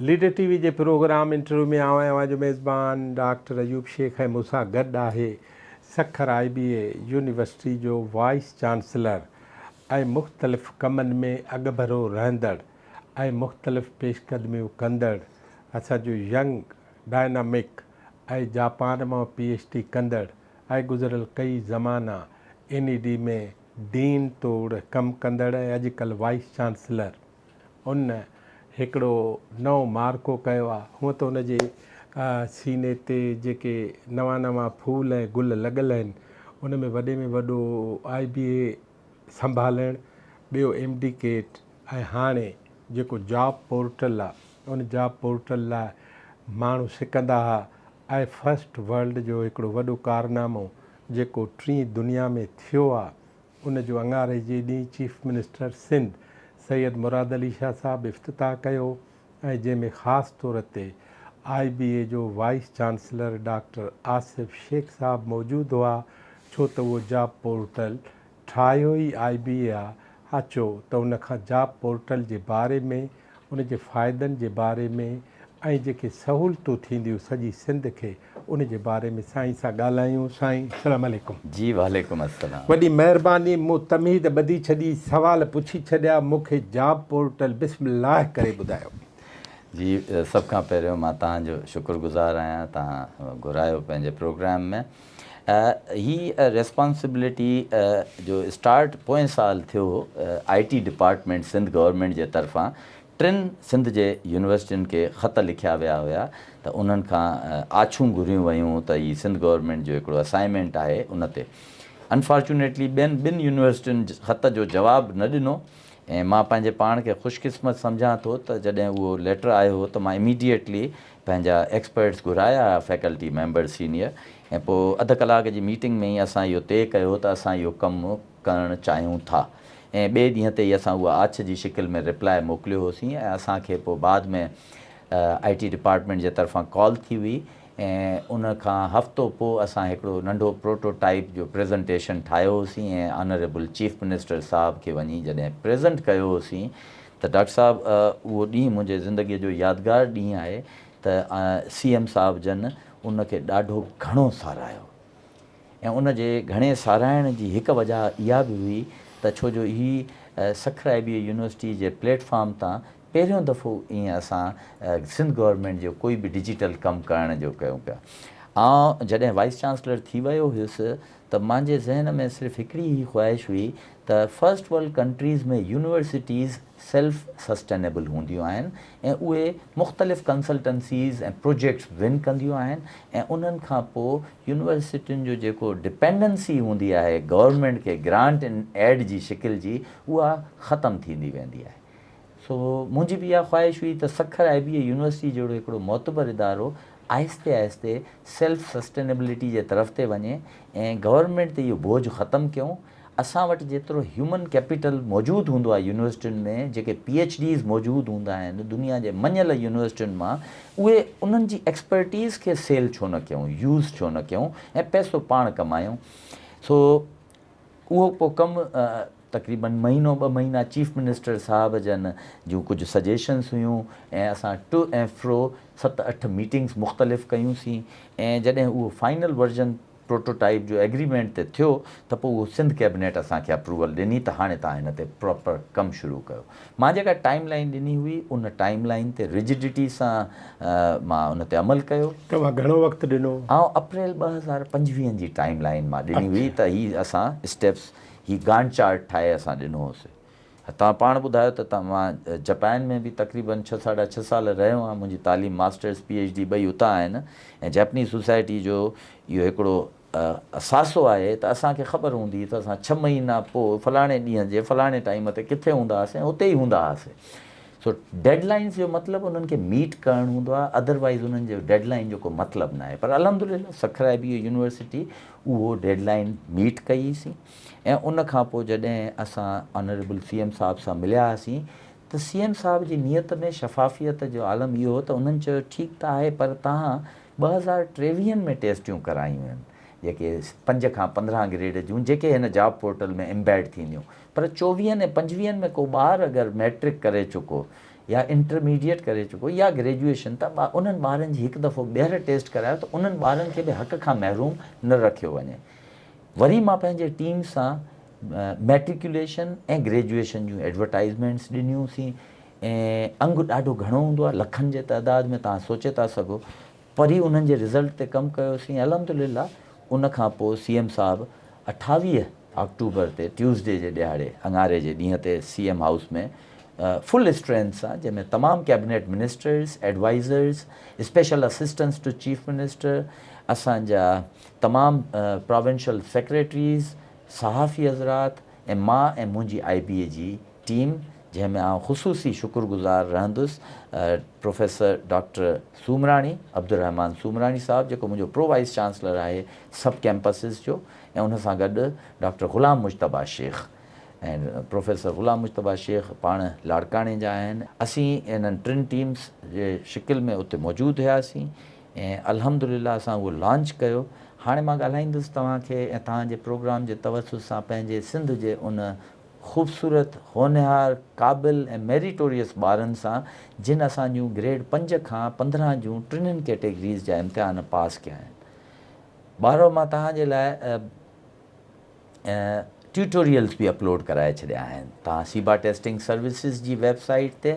Leader ٽي V جي programme interview ۾ آئون اوهان جو ميزبان ڊاڪٽر ايوب شيخ ۽ مون سان گڏ آهي سکر آء بي اي يونيورسٽي جو وائيس چانسلر ۽ مختلف ڪمن ۾ اڳڀرو رهندڙ ۽ مختلف پيشقدميون ڪندڙ اسان جو ينگ ڊائنامڪ ۽ جاپان مان پي ايڇ ڊي ڪندڙ ۽ گذريل ڪئي زمانا اين اي ڊي ۾ ڊين طور ڪم ڪندڙ ۽ اڄڪلهه وائيس چانسلر ان هڪڙو نئون معرڪو ڪيو آ. هونء ته ان جي سيني تي جيڪي نوان نوان ڦول ۽ گل لڳل آهن، ان ۾ وڏي ۾ وڏو آء بي اي سنڀالڻ، ٻيو ايم ڊي ڪيٽ ۽ هاڻي جيڪو جاب پورٽل آ، ان جاب پورٽل لاء ماڻهو سڪندا ها ۽ فرسٽ ورلڊ جو هڪڙو وڏو ڪارنامو جيڪو ٽين دنيا ۾ ٿيو آ، ان جو اڱاري جي ڏينهن چيف منسٽر سنڌ سيد مراد علي شاهه صاحب افتتاح ڪيو ۽ جنهن ۾ خاص طور تي آء بي اي جو vice chancellor doctor Asif Shaikh صاحب موجود هئا ڇو ته اهو جاب پورٽل ٺاهيو ئي آء بي اي آ اچو ته ان کان جاب پورٽل جي باري ۾ ان جي فائدن جي باري ۾ ۽ جيڪي سهولتون ٿينديون سڄي سنڌ کي ان جي باري ۾ سائين سان ڳالهايون سائين السلام عليڪم. جي وعليڪم السلام. وڏي مهرباني مون تمهيد ٻڌي ڇڏي سوال پڇي ڇڏيا مون کي جاب پورٽل بسم الله ڪري ٻڌايو. جي سڀ کان پهريون مان توهان جو شڪر گذار آهيان توهان گهرايو پنهنجي پروگرام ۾ هي ريسپانسبلٽي جو اسٽارٽ پوئين سال ٿيو هو I T department Sindh government جي طرفان ٽن سنڌ جي يونيورسٽين کي خط لکيا ويا هيا ته انهن کان آڇون گهريون ويون ته هي سنڌ گورنمينٽ جو هڪڙو اسائنمينٽ آهي ان تي انفارچونيٽلي ٻين ٻن يونيورسٽين خط جو جواب نه ڏنو ۽ مان پنهنجي پاڻ کي خوش قسمت سمجهان ٿو ته جڏهن اهو ليٽر آيو هو ته مان اميڊيٽلي پنهنجا ايڪسپرٽس گهرايا فيڪلٽي ميمبرس سينيئر ۽ پوء اڌ ڪلاڪ جي ميٽنگ ۾ ئي اسان اهو طئي ڪيو ته اسان اهو ڪم ڪرڻ چاهيون ٿا ۽ ٻئي ڏينهن تي ئي اسان اها آڇ جي شڪل ۾ رپلاء موڪليو هوسين ۽ اسان کي پوء بعد ۾ آء ٽي ڊپارٽمينٽ جي طرفان ڪال ٿي هئي ۽ ان کان هفتو پوء اسان هڪڙو ننڍو پروٽو ٽائيپ جو پريزنٽيشن ٺاهيو هوسين ۽ آنريبل چيف منسٽر صاحب کي وڃي جڏهن پريزنٽ ڪيو هوسين ته ڊاڪٽر صاحب اهو ڏينهن منهنجي زندگيء جو يادگار ڏينهن آهي ته سي ايم صاحب جن ان کي ڏاڍو گهڻو ساراهيو ۽ ان جي گهڻي ساراهڻ جي هڪ وجهه اها به هئي ته ڇو جو هي Sukkur I B A university جي پليٽ فارم تان پهريون دفعو ائين اسان سنڌ گورنمينٽ جو ڪوئي به ڊجيٽل ڪم ڪرڻ جو ڪيون پيا. آئون جڏهن وائيس چانسلر ٿي ويو هيس ته مانجي ذهن ۾ صرف هڪڙي ئي خواهش هئي ته first world countries ۾ universities self sustainable هونديون آهن ۽ اهي مختلف ڪنسلٽنسيز ۽ پروجيڪٽس ون ڪنديون آهن ۽ انهن کان پوء يونيورسٽين جو جيڪو ڊپينڊنسي هوندي آهي گورنمينٽ کي گرانٽ ان ايڊ جي شڪل جي اها ختم ٿيندي ويندي آهي سو منهنجي به اها خواهش هئي ته Sukkur I B A university جهڙو هڪڙو معتبر ادارو آهستي آهستي سيلف سسٽينيبلٽي جي طرف تي وڃي ۽ گورنمينٽ تي اهو بوجهه ختم ڪيون. اسان وٽ جيترو هيومن ڪيپيٽل موجود هوندو آهي يونيورسٽين ۾ جيڪي پي ايڇ ڊيز موجود هوندا آهن دنيا جي مڃيل يونيورسٽين مان اهي انهن جي ايڪسپرٽيز کي سيل ڇو نه ڪيون يوز ڇو نه ڪيون ۽ پئسو پاڻ ڪمايون سو اهو پوء ڪم تقريبن مهينو ٻه مهينا چيف منسٽر صاحب جن جون ڪجهه سجيشنس هيون ۽ اسان ٽو ۽ فرو ست اٺ ميٽنگس مختلف ڪيون سين ۽ جڏهن اهو فائنل ورجن پروٽوٽائيپ جو ايگريمينٽ تي ٿيو ته پوء اهو سنڌ ڪيبنيٽ اسان کي اپروول ڏني ته هاڻي توهان هن تي پراپر ڪم شروع ڪيو. مان جيڪا ٽائيم لائين ڏني هئي ان ٽائيم لائين تي رجڊٽي سان مان ان تي عمل ڪيو. توهان گهڻو وقت ڏنو؟ آئون اپريل 2025 جي ٽائيم لائين مان ڏني هئي ته هي اسان اسٽيپس هي گانٽ چارٽ ٺاهي اسان ڏنو هوسي. توهان پاڻ ٻڌايو ته مان جپان ۾ به تقريبن ڇهه ساڍا ڇهه سال رهيو آهيان منهنجي تعليم ماسٽرس پي ايڇ ڊي ٻئي اتان آهن ۽ جپنيز سوسائٽي جو اهو هڪڙو اثاثو آهي ته اسان کي خبر هوندي ته اسان ڇهه مهينا پوء فلاڻي ڏينهن جي فلاڻي ٽائيم تي ڪٿي هوندا هئاسين ۽ اتي ئي هوندا هئاسين سو ڊيڊ لائنس جو مطلب انهن کي ميٽ ڪرڻ هوندو آهي ادر وائيز انهن جو ڊيڊ لائن جو ڪو مطلب ناهي پر الحمدلله سکر آء بي اي يونيورسٽي اهو ڊيڊ لائن ميٽ ڪئي سين ۽ ان کان پوء جڏهن اسان آنريبل سي ايم صاحب سان مليا هئاسين ته سي ايم صاحب جي نيت ۾ شفافيت جو عالم اهو هو ته انهن چيو ٺيڪ ته آهي پر توهان ٻه هزار ٽيويهن ۾ ٽيسٽيون ڪرايون آهن جيڪي پنج کان 15 گريڊ جون جيڪي هن جاب پورٽل ۾ امبيڊ ٿينديون پر چوويهن ۽ پنجويهن ۾ ڪو ٻار اگر مئٽرڪ ڪري چڪو يا انٽرميڊيٽ ڪري چڪو يا گريجوئيشن ته انهن ٻارن جي هڪ دفعو ٻيهر ٽيسٽ ڪرايو ته انهن ٻارن کي به حق کان محروم نه رکيو وڃي. وري مان پنهنجي ٽيم سان ميٽريڪيوليشن ۽ گريجوئيشن جون ايڊورٽائيزمينٽس ڏنيون سين ۽ انگ ڏاڍو گهڻو هوندو آهي لکن جي تعداد ۾ توهان سوچي ٿا سگهو پري انهن جي رزلٽ تي ڪم ڪيوسين الحمدلله ان کان پوء سي ايم صاحب 28 آڪٽوبر تي ٽيوزڊي جي ڏهاڙي اڱاري جي ڏينهن تي C M house ۾ full strength سان جنهن ۾ تمام cabinet ministers, advisers, special assistants to chief minister, اسان جا تمام پراونشل سيڪريٽريز، صحافي حضرات ۽ مان ۽ منهنجي آء بي اي جي ٽيم جنهن ۾ آئون خصوصي شڪر گذار رهندس پروفيسر ڊاڪٽر سومراڻي عبدالرحمان سومراڻي صاحب جيڪو منهنجو پرو وائيس چانسلر آهي سب ڪيمپسز جو ۽ ان سان گڏ ڊاڪٽر غلام مجتبيٰ شيخ ۽ پروفيسر غلام مجتبيٰ شيخ پاڻ لاڙڪاڻي جا آهن. اسين انهن ٽن ٽيمز جي شڪل ۾ اتي موجود هياسين ۽ الحمدلله اسان اهو لانچ ڪيو. هاڻي مان ڳالهائيندس توهان کي ۽ توهان جي پروگرام جي توسط سان پنهنجي سنڌ جي ان خوبصورت، هونهار، قابل ۽ ميريٽوريس ٻارن سان جن اسان جون گريڊ پنج کان 15 جون ٽنهين ڪيٽيگريز جا امتحان پاس ڪيا آهن. ٻارو مان توهان جي لاء ٽيوٽوريلز به اپلوڊ ڪرائي ڇڏيا آهن. توهان سيبا ٽيسٽنگ سروسز جي ويب سائيٽ تي،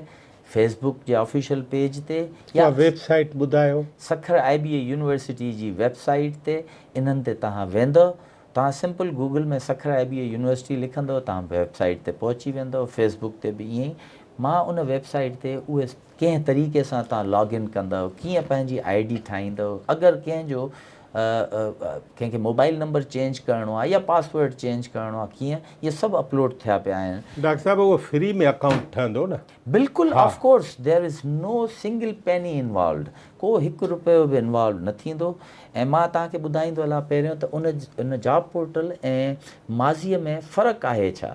فيس بڪ جي آفيشل پيج تي يا اها ويب سائيٽ ٻڌايو. سکر آء بي اي يونيورسٽي جي ويب سائيٽ تي انهن تي توهان ويندؤ توهان simple Google ۾ Sukkur I B A university لکندؤ توهان ويب سائيٽ تي پهچي ويندؤ فيس بڪ تي به ائين ئي مان ان ويب سائيٽ تي اهي ڪنهن طريقي سان توهان لاگ ان ڪندؤ ڪيئن پنهنجي I D ٺاهيندؤ اگر ڪنهن جو ڪنهن کي موبائل نمبر چينج ڪرڻو آهي يا پاسورڊ چينج ڪرڻو آهي ڪيئن اهي سڀ اپلوڊ ٿيا پيا آهن. ڊاڪٽر صاحب اهو فري ۾ اڪائونٽ ٺهندو نه. بلڪل of course there is no single penny involved ڪو هڪ رپيو به انوالوڊ نه ٿيندو ۽ مان توهان کي ٻڌائيندو هلان پهريون ته ان ان جاب پورٽل ۽ ماضي ۾ فرق آهي ڇا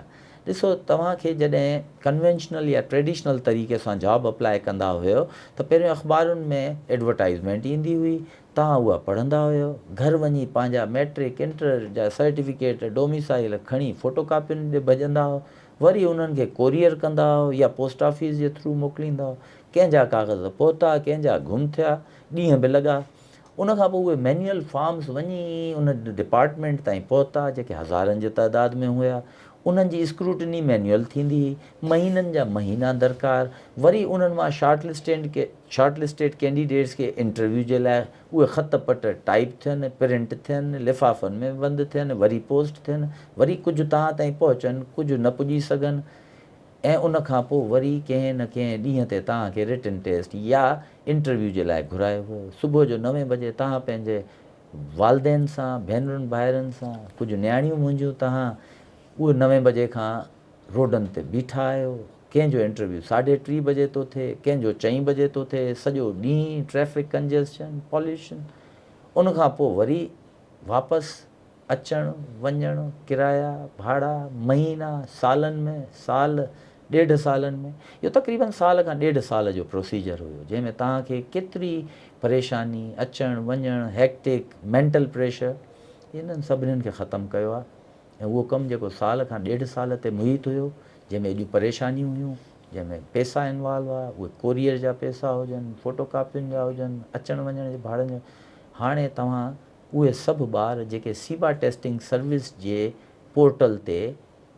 ڏسو توهان کي جڏهن ڪنوينشنل يا ٽريڊيشنل طريقي سان جاب اپلاء ڪندا هيو ته پهريون اخبارن ۾ ايڊورٽائزمينٽ ايندي هئي توهان اها پڙهندا هيو گهر وڃي پنهنجا ميٽرڪ انٽر جا سرٽيفڪيٽ ڊوميسائل کڻي فوٽو ڪاپين ڏي ڀڄندا هئو وري انهن کي ڪوريئر ڪندا هئو يا پوسٽ آفيس جي ٿرو موڪليندا هئو. ڪنهن جا ڪاغذ پهتا، ڪنهن جا گم ٿيا، ڏينهن به لڳا. ان کان پوء اهي مينيئل فارمز وڃي ان ڊپارٽمينٽ تائين پهتا، جيڪي هزارن جي تعداد ۾ هيا. انهن جي اسڪروٽني مينيئل ٿيندي هئي. مهينن جا مهينا درڪار. وري انهن مان short listed short listed candidates کي انٽرويو جي لاء اهي خط پٽ ٽائيپ ٿين، پرنٽ ٿين، لفافن ۾ بند ٿين، وري پوسٽ ٿين، وري ڪجهه توهان تائين پهچن، ڪجهه نه پڄي سگهن ۽ ان کان پوء وري ڪنهن نه ڪنهن ڏينهن تي توهان کي رٽن ٽيسٽ يا انٽرويو جي لاء گهرايو ويو. صبح جو نوين بجي توهان پنهنجي والدين سان، ڀينرن ڀائرن سان، ڪجهه نياڻيون منهنجيون توهان اهي نوين بجي کان روڊن تي بيٺا آهيو، ڪنهن جو انٽرويو ساڍي ٽي بجي ٿو ٿئي، ڪنهن جو چئين بجي ٿو ٿئي، سڄو ڏينهن ٽريفڪ ڪنجسشن، پوليوشن، ان کان پوء وري واپس اچڻ وڃڻ، ڪرايا، ڀاڙا، مهينا، سالن ۾ سال، ڏيڍ سالن ۾، اهو تقريبن سال کان ڏيڍ سال جو پروسيجر هيو، جنهن ۾ توهان کي ڪيتري پريشاني، اچڻ وڃڻ، هيڪٽڪ، مينٽل پريشر، انهن سڀني کي ختم ڪيو آهي. ۽ اهو ڪم جيڪو سال کان ڏيڍ سال تي محيط هيو، جنهن ۾ ايڏيون پريشانيون هيون، جنهن ۾ پئسا انوالو هئا، اهي ڪوريئر جا پئسا هجن، فوٽو ڪاپين جا هجن، اچڻ وڃڻ جي ڀاڙن جا، هاڻي توهان اهي سڀ ٻار جيڪي سيبا ٽيسٽنگ سروس جي پورٽل تي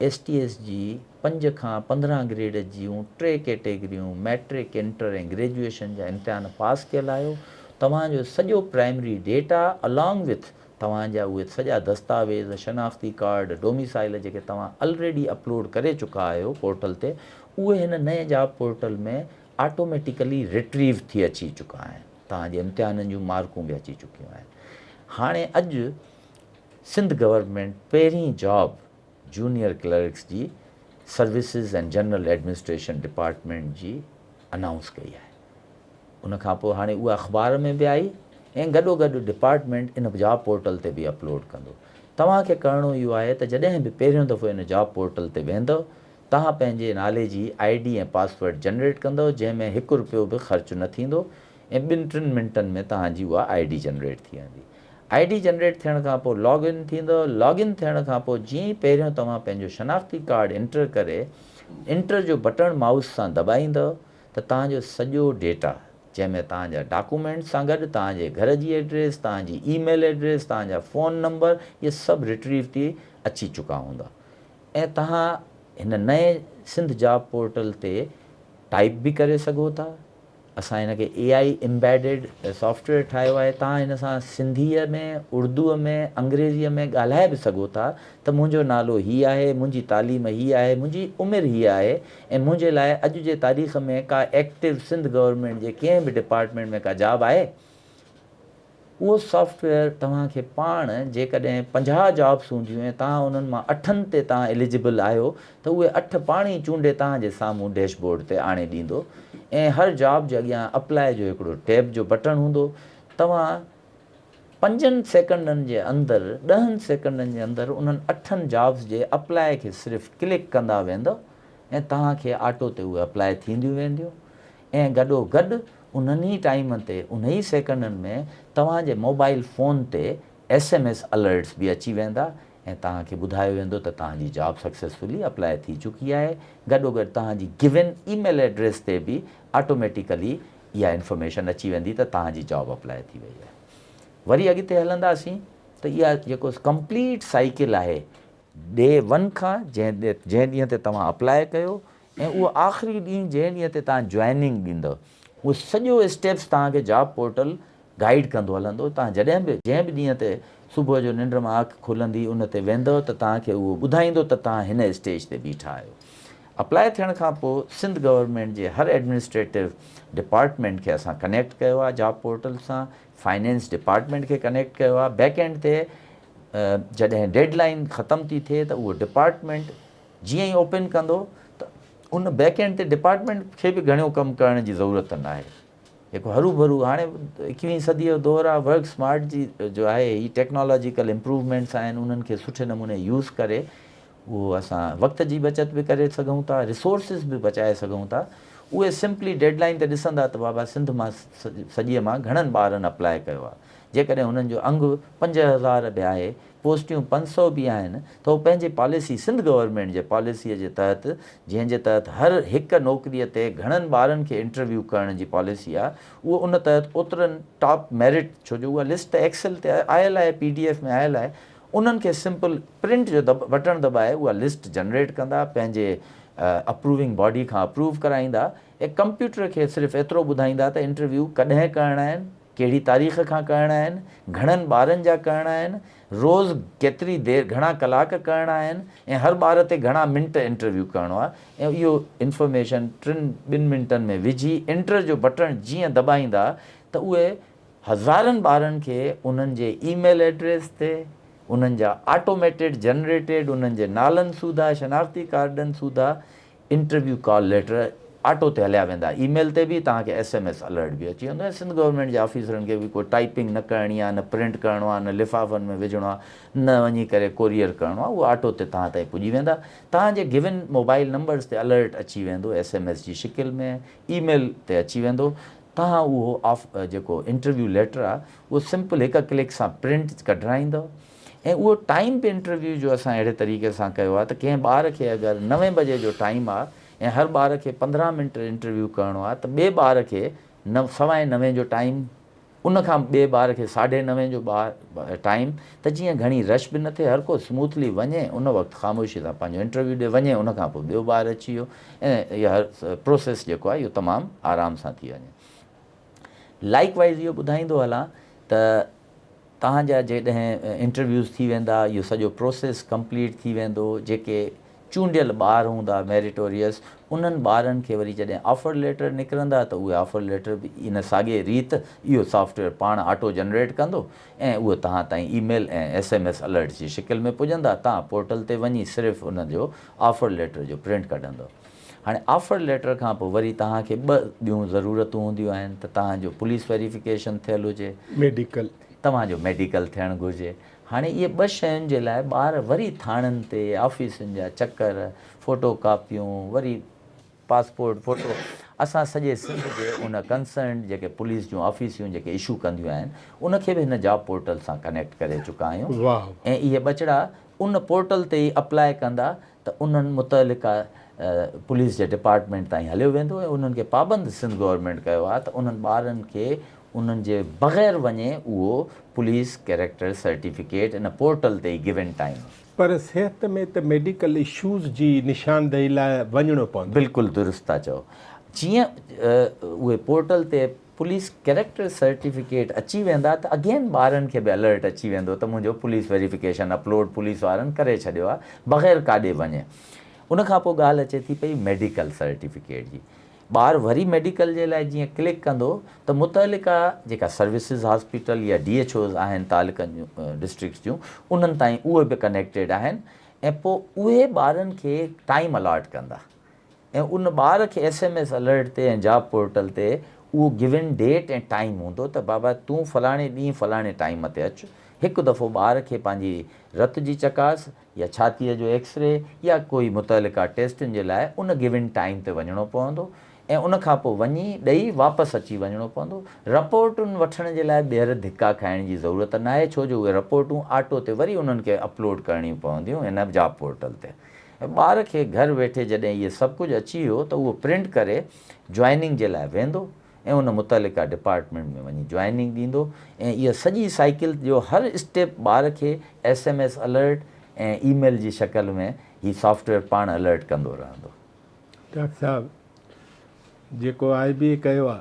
ايس ٽي ايس جي پنج کان 15 گريڊ جون ٽي ڪيٽيگريون مئٽرڪ، انٽر ۽ گريجوئيشن جا امتحان پاس ڪيل آهيو، توهان جو سڄو پرائمري ڊيٽا الانگ وٿ توهان جا اهي سڄا دستاويز، شناختي ڪارڊ، ڊوميسائل جيڪي توهان الريڊي اپلوڊ ڪري چڪا آهيو پورٽل تي اهي هن نئين جاب پورٽل ۾ آٽوميٽيڪلي ريٽريو ٿي اچي چڪا آهن. توهان جي امتحانن جون مارڪون به اچي چڪيون آهن. هاڻي اڄ سنڌ گورنمينٽ پهرين جاب جونيئر ڪلرڪس جي services and general administration department جي انائونس ڪئي آهي. ان کان پوء هاڻي اها اخبار ۾ به آئي ۽ گڏو گڏ ڊپارٽمينٽ ان جاب پورٽل تي به اپلوڊ ڪندو. توهان کي ڪرڻو اهو آهي ته جڏهن به پهريون دفعو ان جاب پورٽل تي ويندؤ توهان پنهنجي نالي جي I D ۽ password generate ڪندؤ جنهن ۾ هڪ رپيو به خرچ نه ٿيندو ۽ ٻن ٽن منٽن ۾ توهان جي اها I D generate ٿي ويندي. I D generate ٿيڻ کان پوء لاگ ان ٿيندؤ، لاگ ان ٿيڻ کان پوء جيئن ئي پهريون توهان پنهنجو شناختي ڪارڊ انٽر ڪري انٽر جو بٽڻ مائوس سان دٻائيندؤ ته ته توهان جو سڄو ڊيٽا جنهن ۾ توهان جا ڊاڪومينٽس سان گڏ توهان جي گهر جي ايڊريس، توهان جي اي ميل ايڊريس، توهان جا فون نمبر اهي سڀ ريٽريو ٿي اچي چڪا هوندا ۽ توهان هن نئين سنڌ جاب پورٽل تي ٽائيپ به ڪري سگهو ٿا. اسان هن کي اي آئي امبيڊيڊ سافٽ ويئر ٺاهيو آهي توهان هن سان سنڌيء ۾ اردوء ۾ انگريزيء ۾ ڳالهائي به سگهو ٿا ته منهنجو نالو هي آهي منهنجي تعليم هي آهي منهنجي عمر هيء آهي ۽ منهنجي لاء اڄ جي تاريخ ۾ ڪا ايڪٽو سنڌ گورنمينٽ جي ڪنهن به ڊپارٽمينٽ ۾ ڪا جاب آهي؟ اهو سافٽ ويئر توهان کي پاڻ جيڪڏهن 50 جابس هونديون ۽ توهان انهن مان اٺن تي توهان اليجبل آهيو ته اهي اٺ پاڻ ئي چونڊي توهان جي سامهون ڊيش بورڊ تي آڻي ڏيندو ۽ هر جاب جي اڳيان اپلاء جو هڪڙو ٽيب جو بٽڻ هوندو توهان پنجن سيڪنڊن جي اندر ڏهن سيڪنڊن جي اندر انهن اٺن جابس جي اپلاء کي صرف ڪلڪ ڪندا ويندؤ ۽ توهان کي آٽو تي اهي اپلاء ٿينديون وينديون ۽ گڏو گڏ انهن ئي ٽائيمن تي انهي ئي سيڪنڊن ۾ توهان جي موبائيل فون تي ايس ايم ايس الرٽس به اچي ويندا ۽ توهان کي ٻڌايو ويندو ته توهان جي جاب سڪسيسفلي اپلاء ٿي چڪي آهي گڏو گڏ توهان جي گيون اي ميل ايڊريس تي به آٽوميٽيڪلي اها انفارميشن اچي ويندي ته توهان جي جاب اپلاء ٿي وئي آهي. وري اڳتي هلنداسين ته اها جيڪو ڪمپليٽ سائيڪل آهي ڊي ون کان جنهن ڏينهن تي توهان اپلاء ڪيو ۽ اهو آخري ڏينهن جنهن ڏينهن تي توهان جوائننگ ڏيندؤ اهو سڄو اسٽيپس توهان کي جاب پورٽل گائيڊ ڪندو هلندو توهان جڏهن به جنهن به ڏينهن تي صبح جو ننڊ مان اک کلندي ان تي ويندؤ ته توهان کي اهو ٻڌائيندو ته توهان هن اسٽيج تي بيٺا آهيو اپلاء ٿيڻ کان پوء سنڌ گورنمينٽ جي هر ايڊمنسٽريٽو ڊپارٽمينٽ کي اسان ڪنيڪٽ ڪيو آهي جاب پورٽل سان فائنينس ڊپارٽمينٽ کي ڪنيڪٽ ڪيو آهي بيڪ اينڊ تي جڏهن ڊيڊ لائين ختم ٿي ٿئي ته اهو ڊپارٽمينٽ جيئن ئي اوپن ڪندو ته ان بيڪ اينڊ تي ڊپارٽمينٽ کي به گهڻو ڪم ڪرڻ جي ضرورت ناهي جيڪو هرو ڀرو هاڻي ايڪويهين صدي جو دور آهي ورڪ سمارٽ جي جو آهي هي ٽيڪنالاجيڪل امپروومينٽس آهن انهن کي سٺي نموني يوز ڪري اهو اسان وقت جي بچت به ڪري سگهون ٿا ريسورسز به بچائي سگهون ٿا اهي سمپلي ڊيڊ لائن تي ڏسندا ته بابا سنڌ مان سڄي مان گهڻن ٻارن اپلاء ڪيو آهي جيڪڏهن انهن جو انگ 5000 به آهي پوسٽيون 500 به آهن ته هو پنهنجي پاليسي سنڌ گورنمينٽ جي پاليسيء جي تحت جنهن جي تحت هر هڪ نوڪريء تي گهڻن ٻارن کي انٽرويو ڪرڻ جي پاليسي آهي اهو ان تحت اوترن ٽاپ ميرٽ ڇو جو اها لسٽ ته ايڪسل تي آيل آهي پي ڊي ايف ۾ آيل آهي انهن کي سمپل پرنٽ جو بٽڻ دٻائي اها لسٽ جنريٽ ڪندا پنهنجي اپروونگ باڊي کان اپروو ڪرائيندا ۽ ڪمپيوٽر کي صرف ايترو ٻڌائيندا ته انٽرويو ڪڏهن ڪرڻا آهن ڪهڙي تاريخ کان ڪرڻا آهن، گهڻن ٻارن جا ڪرڻا آهن، روز ڪيتري دير گهڻا ڪلاڪ ڪرڻا آهن ۽ هر ٻار تي گهڻا منٽ انٽرويو ڪرڻو آهي ۽ اهو انفارميشن ٽن ٻن منٽن ۾ وجهي انٽر جو بٽڻ جيئن دٻائيندا ته اهي هزارن ٻارن کي انهن جي اي ميل ايڊريس تي انهن جا آٽوميٽيڊ جنريٽيڊ انهن جي نالن سوڌا شناختي ڪارڊن سوڌا انٽرويو ڪال ليٽر آٽو تي هليا ويندا اي ميل تي به توهان کي ايس ايم ايس الرٽ به اچي ويندو ۽ سنڌ گورنمينٽ جي آفيسرن کي به ڪو ٽائپنگ نه ڪرڻي آهي نه پرنٽ ڪرڻو آهي نه لفافن ۾ وجهڻو آهي نه وڃي ڪري ڪوريئر ڪرڻو آهي اهو آٽو تي توهان تائين پڄي ويندا توهان جي گيون موبائل نمبرز تي الرٽ اچي ويندو ايس ايم ايس جي شڪل ۾ اي ميل تي اچي ويندو توهان اهو آف جيڪو انٽرويو ليٽر آهي اهو سمپل هڪ ڪلڪ سان پرنٽ ڪڍرائيندو ۽ اهو ٽائيم به انٽرويو جو اسان اهڙي طريقي سان ڪيو آهي ته ڪنهن ٻار کي اگر نوين بجي جو ٽائيم آهي ۽ هر ٻار کي 15 منٽ انٽرويو ڪرڻو آهي ته ٻئي ٻار کي نو سوائين نوين جو ٽائيم ان کان ٻئي ٻار کي ساڍي نوين جو ٻار ٽائيم ته جيئن گهڻي رش به نه ٿئي هر ڪو سموٿلي وڃي ان وقت خاموشي سان پنهنجو انٽرويو ڏي وڃي ان کان پوء ٻيو ٻار اچي ويو ۽ اها پروسيس جيڪو آهي اهو تمام آرام سان ٿي وڃي. لائيڪ وائيز اهو ٻڌائيندو هلان ته توهان جا جيڏهن انٽرويوز ٿي ويندا اهو سڄو پروسيس ڪمپليٽ ٿي ويندو جيڪي چونڊيل ٻار هوندا ميريٽوريس انهن ٻارن کي وري جڏهن آفر ليٽر نڪرندا ته اهي آفر ليٽر به ان ساڳي ريت اهو سافٽ ويئر پاڻ آٽو جنريٽ ڪندو ۽ اهو توهان تائين email ۽ S M S alerts جي شڪل ۾ پڄندا توهان پورٽل تي وڃي صرف ان جو آفر ليٽر جو پرنٽ ڪڍندو. هاڻي آفر ليٽر کان پوء وري توهان کي ٻه ٻيون ضرورتون هونديون آهن ته توهان جو پوليس ويريفڪيشن ٿيل هجي. ميڊيڪل. توهان جو ميڊيڪل ٿيڻ گهرجي. هاڻي اهي ٻه شين جي لاء ٻار وري ٿاڻن تي آفيسن جا چڪر، فوٽو ڪاپيون، وري پاسپورٽ فوٽو اسان سڄي سنڌ جي ان ڪنسرنڊ جيڪي پوليس جون آفيسيون جيڪي اشو ڪنديون آهن ان کي به هن جاب پورٽل سان ڪنيڪٽ ڪري چڪا آهيون ۽ اهي ٻچڙا ان پورٽل تي ئي اپلاء ڪندا ته انهن متعلقه پوليس جي ڊپارٽمينٽ تائين هليو ويندو ۽ انهن کي پابند سنڌ گورنمينٽ ڪيو آهي ته انهن ٻارن کي انهن جي بغير وڃي اهو پوليس ڪيريڪٽر سرٽيفڪيٽ ان پورٽل تي ئي گيون ٽائيم. پر صحت ۾ ته ميڊيڪل اشوز جي نشاندهي لاء وڃڻو پوندو. بلڪل درست ٿا چئو. جيئن اهي پورٽل تي پوليس ڪيريڪٽر سرٽيفڪيٽ اچي ويندا ته اگين ٻارن کي به الرٽ اچي ويندو ته منهنجو پوليس ويريفڪيشن اپلوڊ پوليس وارن ڪري ڇڏيو آهي بغير ڪاڏي وڃي. ان کان پوء ڳالهه اچي ٿي پئي ميڊيڪل سرٽيفڪيٽ جي. ٻار وري ميڊيڪل جي لاء جيئن ڪلڪ ڪندو ته متعلقه جيڪا سروسز هاسپيٽل يا ڊي ايڇ اوز آهن تعلقن جون ڊسٽرڪٽس جون انهن تائين اهي به ڪنيڪٽيڊ آهن ۽ پوء اهي ٻارن کي ٽائيم الاٽ ڪندا ۽ ان ٻار کي ايس ايم ايس الرٽ تي ۽ جاب پورٽل تي اهو گيون ڊيٽ ۽ ٽائيم هوندو ته بابا تون فلاڻي ڏينهن فلاڻي ٽائيم تي اچ هڪ دفعو ٻار کي پنهنجي رت جي چڪاس يا ڇاتيء جو ايڪس ري يا ڪوئي متعلقه ٽيسٽن جي لاء ان گيون ٽائيم تي وڃڻو پوندو ۽ ان کان پوء وڃي ڏئي واپس اچي وڃڻو پوندو. رپورٽن وٺڻ جي لاء ٻيهر ڌڪا کائڻ جي ضرورت ناهي ڇو جو اهي رپورٽون آٽو تي وري انهن کي اپلوڊ ڪرڻيون پونديون هن جاب پورٽل تي ۽ ٻار کي گهر ويٺي جڏهن اهي سڀ ڪجهه اچي ويو ته اهو پرنٽ ڪري جوائننگ جي لاء ويندو ۽ ان متعلقه ڊپارٽمينٽ ۾ وڃي جوائننگ ڏيندو ۽ اها سڄي سائيڪل جو هر اسٽيپ ٻار کي S M S alert ۽ email جي شڪل ۾ هي سافٽ ويئر پاڻ الرٽ ڪندو رهندو. ڊاڪٽر صاحب جيڪو آء بي اي ڪيو آ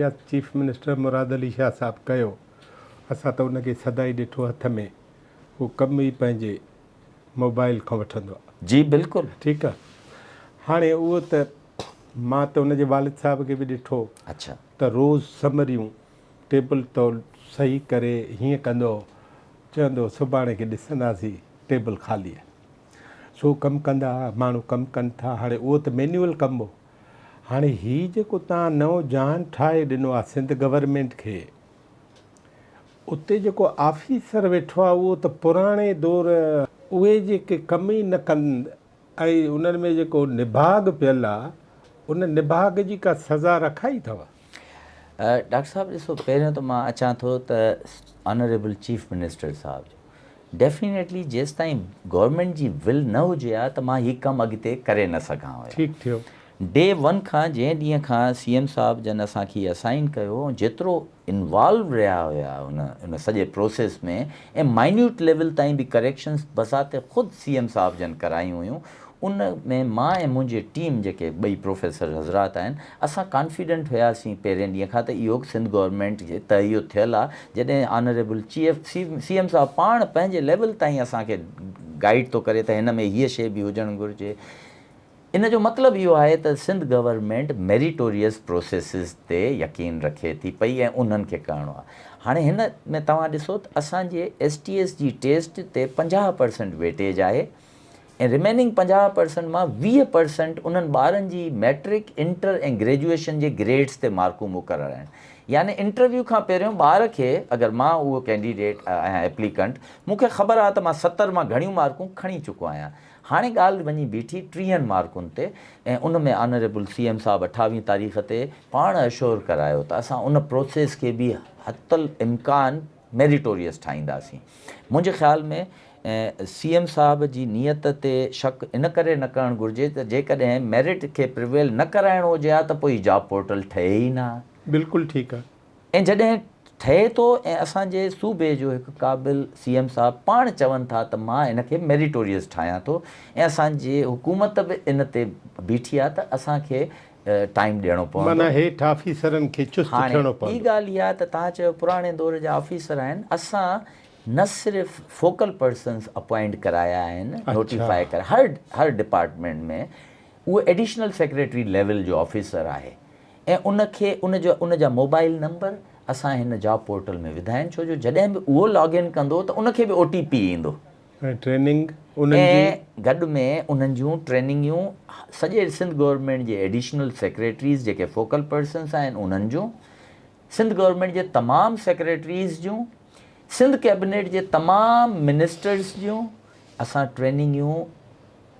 يا چيف منسٽر مراد علي شاهه صاحب ڪيو اسان ته ان کي سدائين ڏٺو هٿ ۾ هو ڪم ئي پنهنجي موبائل کان وٺندو آ. جي بلڪل. ٺيڪ آ هاڻي اهو ته مان ته ان جي والد صاحب کي به ڏٺو ته روز سمريون ٽيبل تول صحيح ڪري هيئن ڪندو هو چوندو هو سڀاڻي کي ڏسنداسين ٽيبل خالي آهي سو ڪم ڪندا هئا ماڻهو ڪم ڪن ٿا هاڻي اهو ته مينيول ڪم هو هاڻي هي جيڪو تان نئون جهان ٺاهي ڏنو آهي سنڌ گورنمينٽ کي اتي جيڪو آفيسر ويٺو آهي اهو ته پراڻي دور اهي جيڪي ڪم ئي نه ڪن ۽ انهن ۾ جيڪو نڀاڳ پيل آ، ان نڀاڳ جي ڪا سزا رکائي اٿو؟ ڊاڪٽر صاحب ڏسو پهريون ته مان اچان ٿو ته آنريبل چيف منسٽر صاحب جو ڊيفينيٽلي جيستائين گورنمينٽ جي ول نه هجي ها ته مان هي ڪم اڳتي ڪري نه سگهان هيا. ٺيڪ ٿيو. ڊي ون کان جنهن ڏينهن کان سي ايم صاحب جن اسان کي هي اسائن ڪيو ۽ جيترو انوالو رهيا هيا ان ان سڄي پروسيس ۾ ۽ مائنيوٽ ليول تائين به ڪريڪشنز بذات خود سي ايم صاحب جن ڪرايون هيون ان ۾ مان ۽ منهنجي ٽيم جيڪي ٻئي پروفيسر حضرات آهن اسان ڪانفيڊنٽ هياسين پهرين ڏينهن کان ته اهو سنڌ گورنمينٽ جي تهيو ٿيل آهي جڏهن آنريبل چيف سي ايم صاحب پاڻ پنهنجي ليول تائين اسان کي گائيڊ ٿو ڪري ته هن ۾ هيء شيء به هجڻ گهرجي ان جو مطلب اهو آهي ته سنڌ گورنمينٽ ميريٽوريس پروسيسز تي يقين رکي ٿي پئي ۽ انهن کي ڪرڻو آهي. هاڻي هن ۾ توهان ڏسو ته اسان جي ايس ٽي ايس جي ٽيسٽ تي 50 پرسنٽ ويٽيج آهي ۽ ريميننگ 50 پرسنٽ مان 20 پرسنٽ انهن ٻارن جي ميٽرڪ، انٽر ۽ گريجوئيشن جي گريڊز تي مارڪون مقرر آهن. يعني انٽرويو کان پهريون ٻار کي اگر مان اهو ڪينڊيڊيٽ آهيان ايپليڪنٽ مون کي خبر آهي ته مان 70 مان گهڻيون مارڪون کڻي چڪو آهيان هاڻي ڳالهه وڃي بيٺي ٽيهن مارڪن تي ۽ ان ۾ آنريبل سي ايم صاحب اٺاويهين تاريخ تي پاڻ اشور ڪرايو ته اسان ان پروسيس کي به حت الامڪان ميريٽوريس ٺاهينداسين. منهنجي خيال ۾ سي ايم صاحب جي نيت تي شڪ ان ڪري نه ڪرڻ گهرجي ته جيڪڏهن ميرٽ کي پريويل نه ڪرائڻو هجي ها ته پوء هي جاب پورٽل ٺهي ئي نه ها. بلڪل ٺيڪ آ. ۽ جڏهن ٺهي ٿو ۽ اسان جي صوبي جو هڪ قابل سي ايم صاحب پاڻ چون ٿا ته مان ان کي ميريٽوريس ٺاهيان ٿو ۽ اسان جي حڪومت به ان تي بيٺي آهي ته اسان کي ٽائيم ڏيڻو پوندو. معنيٰ هيٺ آفيسرن کي چست هاڻي ٿيڻو ٻي پوندو. ڳالهه اها ته توهان چيو پراڻي دور جا آفيسر آهن اسان نه صرف فوڪل پرسنز اپوائنٽ ڪرايا آهن نوٽيفائي ڪرائي هر هر ڊپارٽمينٽ ۾ اهو ايڊيشنل سيڪريٽري ليول جو آفيسر آهي ۽ ان کي ان جو ان جا موبائل نمبر اسان هن جاب پورٽل ۾ وڌا آهن ڇو جو جڏهن به اهو لاگ ان ڪندو ته ان کي به او ٽي پي ايندو. ۽ ٽريننگ انهن جي. ۽ گڏ ۾ انهن جون ٽريننگيون سڄي سنڌ گورنمينٽ جي ايڊيشنل سيڪريٽريز جيڪي فوڪل پرسنس آهن انهن جون، سنڌ گورنمينٽ جي تمام سيڪريٽريز جون، سنڌ ڪيبنيٽ جي تمام منسٽرز جون اسان ٽريننگيون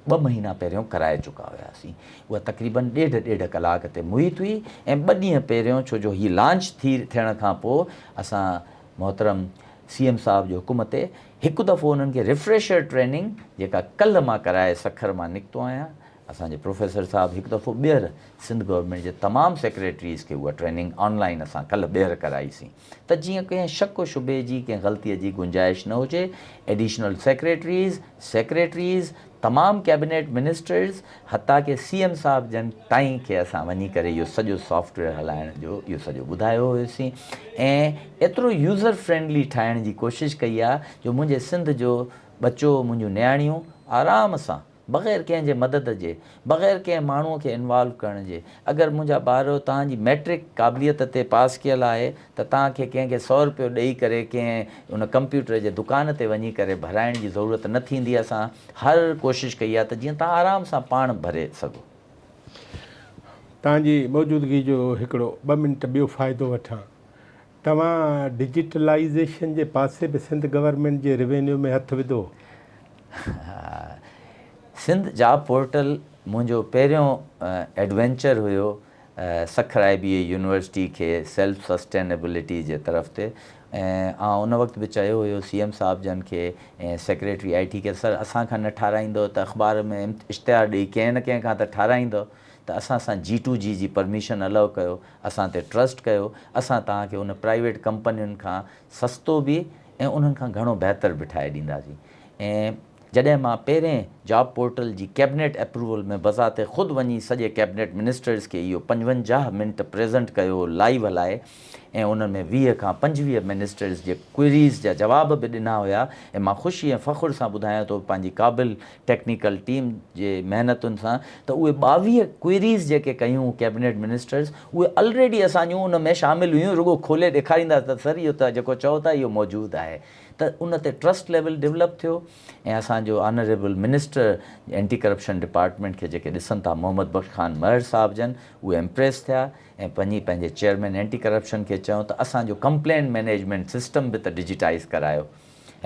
ٻه مهينا پهريون ڪرائي چڪا هياسين. اها تقريبن ڏيڍ ڏيڍ ڪلاڪ تي محيط هئي ۽ ٻه ڏينهن پهريون ڇو جو هي لانچ ٿي ٿيڻ کان پوء اسان محترم سي ايم صاحب جي حڪم تي هڪ دفعو انهن کي ريفريشر ٽريننگ جيڪا ڪلهه مان ڪرائي سکر مان نڪتو آهيان. اسان جي پروفيسر صاحب هڪ دفعو ٻيهر سنڌ گورنمينٽ جي تمام سيڪريٽريز کي اها ٽريننگ آن لائين اسان ڪلهه ٻيهر ڪرائي سين ته جيئن ڪنهن شڪ و شبهي جي ڪنهن غلطي جي گنجائش نه هجي. ايڊيشنل سيڪريٽريز، سيڪريٽريز، تمام ڪيبنيٽ منسٽرز حتيٰ ڪي سي ايم صاحب جن تائين کي اسان وڃي ڪري اهو سڄو سافٽ ويئر هلائڻ جو اهو سڄو ٻڌايو هيوسين ۽ ايترو يوزر فرينڊلي ٺاهڻ جي ڪوشش ڪئي آهي جو منهنجي سنڌ جو ٻچو منهنجون نياڻيون آرام سان بغير ڪنهن جي مدد جي، بغير ڪنهن ماڻهوء کي انوالو ڪرڻ جي، اگر منهنجا ٻارو توهان جي مئٽرڪ قابليت تي پاس ڪيل آهي ته توهان کي ڪنهن کي سئو رپيو ڏئي ڪري ڪنهن ان ڪمپيوٽر جي دڪان تي وڃي ڪري ڀرائڻ جي ضرورت نه ٿيندي اسان هر ڪوشش ڪئي آهي ته جيئن توهان آرام سان پاڻ ڀري سگهو. توهان جي موجودگي جو هڪڙو ٻه منٽ ٻيو فائدو وٺان. توهان ڊجيٽلائيزيشن جي پاسي به سنڌ گورنمينٽ جي روينيو ۾ هٿ وڌو. سنڌ جاب پورٽل منهنجو پهريون adventure have Sukkur I B A university کي سيلف سسٽينيبلٽي جي طرف تي ۽ آئون ان وقت به چيو هيو سي ايم صاحب جن کي ۽ سيڪريٽري I ٽي کي سر اسان کان نه ٺاراهيندو ته اخبار ۾ اشتهار ڏئي ڪنهن نه ڪنهن کان ته ٺاراهيندو ته اسان سان جي ٽو جي جي پرميشن الائو ڪيو اسان تي ٽرسٽ ڪيو، اسان توهان کي ان پرائيويٽ ڪمپنين کان سستو به ۽ انهن کان گهڻو بهتر به ٺاهي ڏينداسين ۽ جڏهن مان پهرين جاب پورٽل جي ڪيبنيٽ اپروول ۾ بذات خود وڃي سڄي ڪيبنيٽ منسٽرز کي اهو 55 منٽ پريزنٽ ڪيو لائيو هلائي ۽ انهن ۾ 20 کان 25 منسٽرز جي ڪوئريز جا جواب به ڏنا هيا ۽ مان خوشي ۽ فخر سان ٻڌايان ٿو پنهنجي قابل ٽيڪنيڪل ٽيم جي محنتن سان ته اهي 22 ڪوئريز جيڪي ڪيون ڪيبنيٽ منسٽرز اهي الريڊي اسان جون ان ۾ شامل هيون رڳو کولي ڏيکاريندا ته سر اهو ته جيڪو چئو ٿا اهو موجود آهي ته ان تي ٽرسٽ ليول ڊولپ ٿيو ۽ اسان جو honourable minister anti corruption department کي جيڪي ڏسن ٿا محمد بخش خان مهر صاحب جن اهي امپريس ٿيا ۽ وڃي پنهنجي چيئرمين اينٽي ڪرپشن کي چيو ته اسان جو ڪمپلين مئنيجمينٽ سسٽم به ته ڊجيٽائيز ڪرايو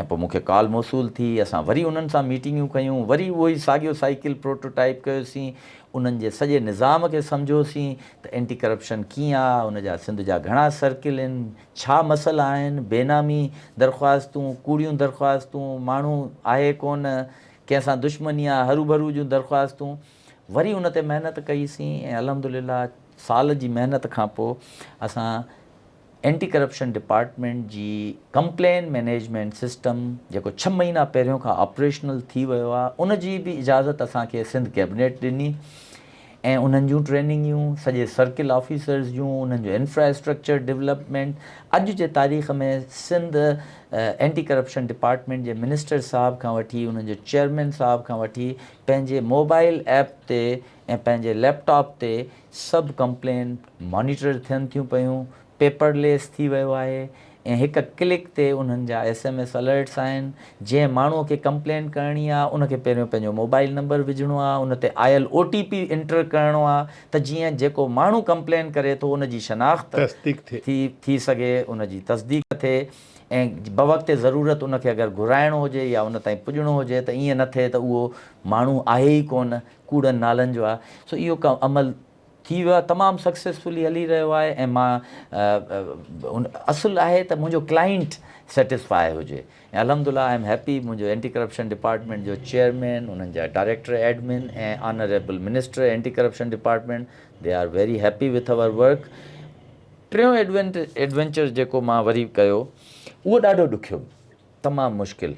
۽ پوء مون کي ڪال موصول ٿي، اسان وري انهن سان ميٽنگيون ڪيون، وري اهو ئي ساڳيو سائيڪل پروٽو ٽائيپ ڪيوسين، انهن جي سڄي نظام کي سمجهيوسين ته اينٽي ڪرپشن ڪيئن آ، ان جا سنڌ جا گهڻا سرڪل آهن، ڇا مسئلا آهن، بينامي درخواستون، ڪوڙيون درخواستون، ماڻهو آهي ڪونه، ڪنهن سان دشمني آ، هروڀرو جون درخواستون، وري ان تي محنت ڪئي سين ۽ الحمدلله سال جي محنت کان پوء اسان اينٽي ڪرپشن ڊپارٽمينٽ جي ڪمپلين مئنيجمينٽ سسٽم جيڪو ڇهه مهينا پهريون کان آپريشنل ٿي ويو آهي ان جي به اجازت اسان کي سنڌ ڪيبنيٽ ڏني ۽ انهن جون ٽريننگيون سڄي سرڪل آفيسرز جون انهن جو انفراسٽرڪچر ڊولپمينٽ اڄ جي تاريخ ۾ سنڌ اينٽي ڪرپشن ڊپارٽمينٽ جي منسٽر صاحب کان وٺي انهن جو چيئرمين صاحب کان وٺي پنهنجي موبائل ايپ تي ۽ پنهنجي ليپ ٽاپ تي سڀ ڪمپلين مانيٽر ٿين ٿيون پيون، پيپر ليس ٿي ويو آهي ۽ هڪ ڪلڪ تي انهن جا ايس ايم ايس الرٽس آهن، جنهن ماڻهو کي ڪمپلين ڪرڻي آهي ان کي پهريون پنهنجو موبائل نمبر وجهڻو آهي ان تي آيل او ٽي پي انٽر ڪرڻو آهي ته جيئن جيڪو ماڻهو ڪمپلين ڪري ٿو ان جي شناخت تصديق ٿئي. ٿي ٿي سگهي ان جي تصديق ٿئي ۽ بوقت ضرورت ان کي اگر گهرائڻو هجي يا ان تائين پڄڻو هجي ته ائين نه ٿئي ته اهو ماڻهو آهي ئي ڪونه ڪوڙن نالن جو آهي سو اهو ڪم عمل ٿي ويو آهي تمام سڪسيسفلي هلي رهيو آهي ۽ مان اصل آهي ته منهنجو ڪلائنٽ سيٽسفائي هجي ۽ الحمد لله I am happy منهنجو اينٽي ڪرپشن ڊپارٽمينٽ جو چيئرمين انهن جا director admin ۽ honourable minister anti corruption department they are very happy with our work ٽيون ايڊوينچر جيڪو مان وري ڪيو اهو ڏاڍو ڏکيو تمام مشڪل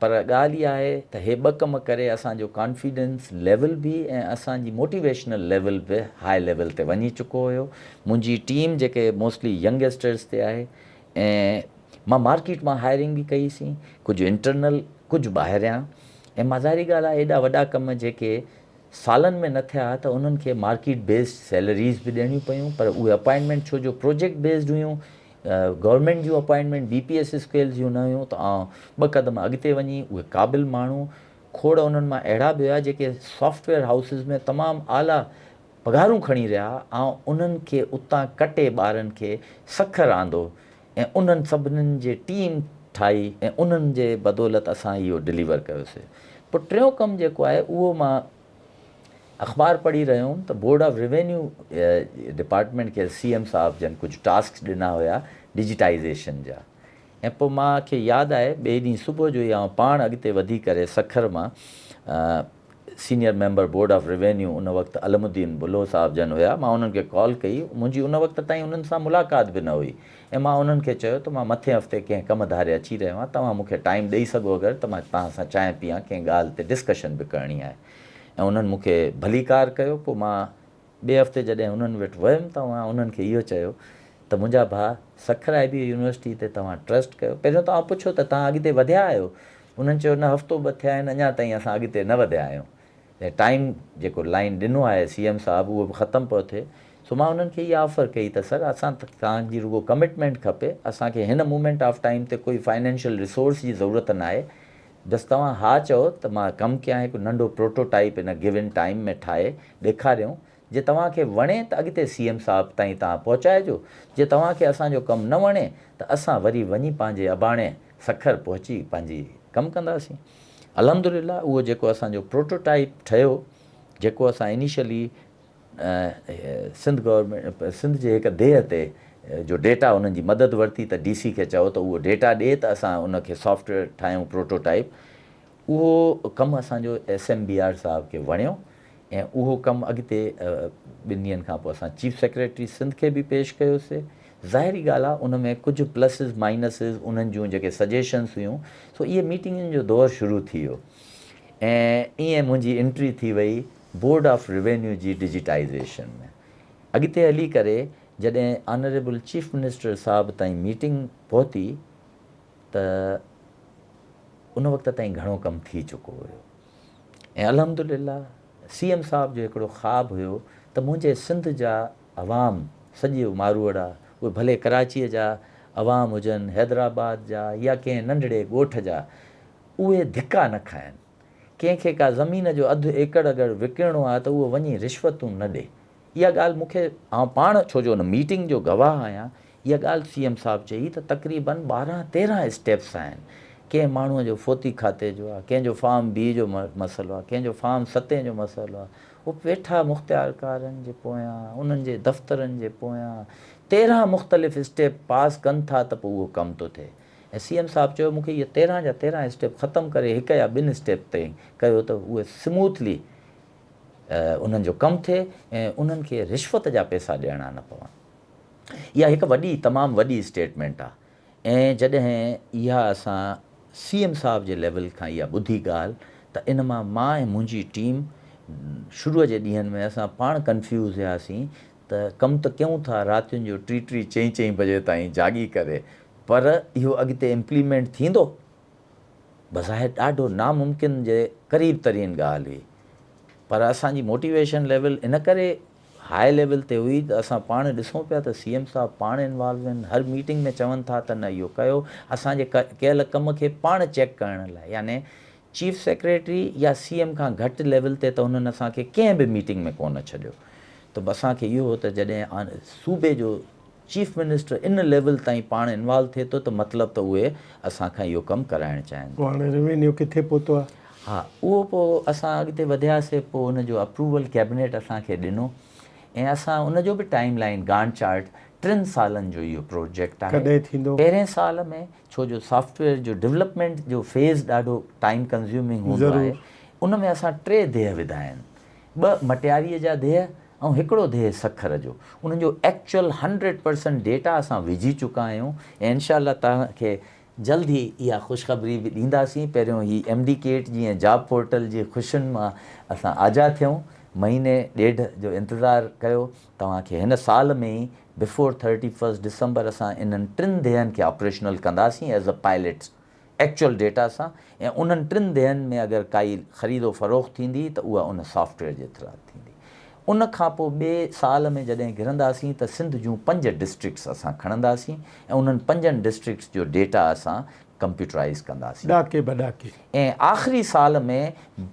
پر ڳالهه اها آهي ته هي ٻه ڪم ڪري اسان جو ڪانفيڊنس ليول به ۽ اسان جي موٽيويشنل ليول به هاء ليول تي وڃي چڪو هيو. منهنجي ٽيم جيڪي موسٽلي ينگسٽرز تي آهي ۽ مان مارڪيٽ مان هائرنگ به ڪئي سين ڪجهه انٽرنل ڪجهه ٻاهريان ۽ مان ظاهري ڳالهه آهي ايڏا وڏا ڪم جيڪي سالن ۾ نه ٿيا ته انهن کي مارڪيٽ بيسڊ سيلريز به ڏيڻيون پيون پر اهي اپائنٽمينٽ ڇو جو پروجيڪٽ بيسڊ هيون گورنمينٽ جون appointment B P S scales جون نه هيون ته آئون ٻه قدم اڳتي وڃي اهي قابل ماڻهو کوڙ انهن مان اهڙا به هيا جيڪي سافٽ ويئر هائوسز ۾ تمام اعليٰ پگهارون کڻي رهيا آئون انهن کي اتان ڪٽي ٻارن کي سکر آندو ۽ انهن سڀنن جي ٽيم ٺاهي ۽ انهن جي بدولت اسان اهو ڊليور ڪيوسي پوء ٽيون ڪم جيڪو آهي اهو مان اخبار پڙهي رهيو هوم ته بورڊ آف روينيو ڊپارٽمينٽ کي سي ايم صاحب جن ڪجهه ٽاسڪس ڏنا هيا ڊجيٽائيزيشن جا ۽ پوء مان کي ياد آهي ٻئي ڏينهن صبح جو ئي آئون پاڻ اڳتي وڌي ڪري سکر مان Senior member board of revenue ان وقت علم الدين بلو صاحب جن هيا، مان انهن کي ڪال ڪئي، منهنجي ان وقت تائين انهن سان ملاقات به نه هئي ۽ مان انهن کي چيو ته مان مٿين هفتي ڪنهن ڪم ڌاري اچي رهيو آهيان، توهان مون کي ٽائيم ڏئي سگهو اگر ته مان توهان سان چانهه پيان ڪنهن ڳالهه تي ڊسڪشن به ڪرڻي آهي ۽ انهن مون کي ڀليڪار ڪيو، پوء مان ٻئي هفتي جڏهن انهن وٽ ويم ته مان انهن کي اهو چيو ته منهنجا ڀاء سکر آء بي اي يونيورسٽي تي توهان ٽرسٽ ڪيو، پهريون توهان پڇيو ته توهان اڳتي وڌيا آهيو؟ انهن چيو نه هفتو ٻه ٿيا آهن اڃا تائين اسان اڳتي نه وڌيا آهيون ۽ ٽائيم جيڪو لائين ڏنو آهي سي ايم صاحب اهو به ختم پيو ٿئي سو مان انهن کي اها آفر ڪئي ته سر اسان توهان جي رڳو ڪمٽمينٽ کپي اسان کي هن مومينٽ آف ٽائيم تي ڪوئي فائنينشل ريسورس جي ضرورت ناهي بس توهان ها چئو ته مان ڪم ڪيان هڪ ننڍو پروٽو ٽائيپ ان گيون ٽائيم ۾ ٺاهي ڏيکاريون جي توهان کي وڻي ته اڳتي سي ايم صاحب تائين توهان پهچائجو جي توهان کي اسان جو ڪم نه وڻي ته اسان وري وڃي پنهنجي اباڻي سکر پهچي پنهنجي ڪم ڪنداسين. الحمدلله اهو جيڪو اسان جو پروٽو ٽائيپ ٺهيو جيڪو اسان انيشلي سنڌ گورنمينٽ سنڌ جي هڪ ديهه تي جو ڊيٽا انهن جي مدد ورتي ته ڊي سي کي چئو ته اهو ڊيٽا ڏي ته اسان ان کي سافٽ ويئر ٺاهيون پروٽو ٽائيپ اهو ڪم اسان جو ايس ايم بي آر صاحب کي وڻيو ۽ اهو ڪم اڳتي ٻن ڏينهن کان پوء اسان چيف سيڪريٽري سنڌ کي به پيش ڪيوسي. ظاهري ڳالهه آهي ان ۾ ڪجهه پلسز مائنسز انهن جون جيڪي سجيشنس هيون سو اهي ميٽنگن جو دور شروع ٿي ويو ۽ ائين منهنجي انٽري ٿي وئي بورڊ آف روينيو جي ڊجيٽائيزيشن ۾. اڳتي هلي ڪري جڏهن آنريبل چيف منسٽر صاحب تائين ميٽنگ پهتي ته ان وقت تائين گهڻو ڪم ٿي چڪو هيو ۽ الحمدلله سي ايم صاحب جو هڪڙو خواب هيو ته منهنجي سنڌ جا عوام سڄي ماروئڙا اهي ڀلي ڪراچيء جا عوام هجن حيدرآباد جا يا ڪنهن ننڍڙي ڳوٺ جا اهي ڌڪا نه کائن ڪنهن کي ڪا زمين جو اڌ ايڪڙ اگر وڪڻڻو آهي ته اهو وڃي رشوتون نه ڏي اها ڳالهه مون کي آئون پاڻ ڇو جو ان ميٽنگ جو گواهه آهيان اها ڳالهه سي ايم صاحب چئي ته تقريبن 12 13 اسٽيپس آهن ڪنهن ماڻهوء جو فوتي کاتي جو آهي ڪنهن جو فارم بي جو مسئلو آهي ڪنهن جو فارم ستين جو مسئلو آهي هو ويٺا مختيارڪارن جي پويان انهن جي دفترن جي پويان 13 مختلف اسٽيپ پاس ڪن ٿا ته پوء اهو ڪم ٿو ٿئي ۽ سي ايم صاحب چيو مون کي اهي 13 جا 13 اسٽيپ ختم ڪري هڪ يا ٻن اسٽيپ تائين ڪيو ته اهي سموٿلي انهن جو ڪم ٿئي ۽ انهن کي رشوت جا پئسا ڏيڻا نه پون. اها هڪ وڏي تمام وڏي اسٽيٽمينٽ آ ۽ جڏهن اها اسان سي ايم صاحب جي ليول کان اها ٻڌي ڳالهه ته ان مان مان ۽ منهنجي ٽيم شروع جي ڏينهن ۾ اسان پاڻ ڪنفيوز هياسين ته ڪم ته ڪيون ٿا راتين جو ٽي ٽي چئين چئين بجي تائين جاڳي ڪري پر اهو اڳتي امپليمينٽ ٿيندو؟ بظاهر ڏاڍو ناممڪن جي قريب ترين ڳالهه هئي پر اسان جي موٽيويشن ليول ان ڪري هاء ليول تي هئي ته اسان پاڻ ڏسون پيا ته سي ايم صاحب پاڻ انوالو آهن هر ميٽنگ ۾ چون ٿا ته نه اهو ڪيو اسان جي ڪيل ڪم کي پاڻ چيڪ ڪرڻ لاء يعني چيف سيڪريٽري يا سي ايم کان گهٽ ليول تي ته انهن اسان کي ڪنهن به ميٽنگ ۾ ڪونه ڇڏيو ته اسان کي اهو هو ته جڏهن صوبي جو چيف منسٽر ان ليول تائين پاڻ انوالو ٿئي ٿو ته مطلب ته اهي اسان کان اهو ڪم ڪرائڻ چاهين ٿا. پوء هاڻي روينيو ڪٿي پهتو آهي؟ ها اهو پوء اسان اڳتي وڌياسي پوء ان جو اپروول ڪيبنيٽ اسان کي ڏنو ۽ اسان ان جو به ٽائيم لائين گانٽ چارٽ ٽن سالن جو اهو پروجيڪٽ آهي. ڪڏهن ٿيندو؟ پهرين سال ۾ ڇو جو سافٽ ويئر جو ڊولپمينٽ جو فيز ڏاڍو ٽائيم ڪنزيومنگ هوندو آهي ان ۾ اسان ٽي ديهه وڌا آهن ٻه مٽياريء جا ديهه ۽ هڪڙو ديهه سکر جو انهن جو ايڪچوئل هنڊريڊ پرسنٽ ڊيٽا اسان وجهي چڪا آهيون ۽ انشاء الله توهان کي جلد ئي اها خوشخبري به ڏينداسين پهريون هي ايم ڊي ڪيٽ جي ۽ جاب پورٽل جي خوشين مان اسان آجا ٿيون مهيني ڏيڍ جو انتظار ڪيو توهان کي هن سال ۾ ئي بفور ٿرٽي فرسٽ ڊسمبر اسان انهن ٽن ديهن کي آپريشنل ڪنداسين as a pilot actual data سان ۽ انهن ٽن ديهن ۾ اگر ڪائي خريد و فروخت ٿيندي ته اها ان سافٽ ويئر جي ٿرات ٿيندي. ان کان پوء ٻئي سال ۾ جڏهن گهرنداسين ته سنڌ جون پنج ڊسٽرڪٽس اسان کڻنداسين ۽ انهن پنجن ڊسٽرڪٽس جو ڊيٽا اسان ڪمپيوٽرائيز ڪنداسين. ڏاڪي به ڏاڪي. ۽ آخري سال ۾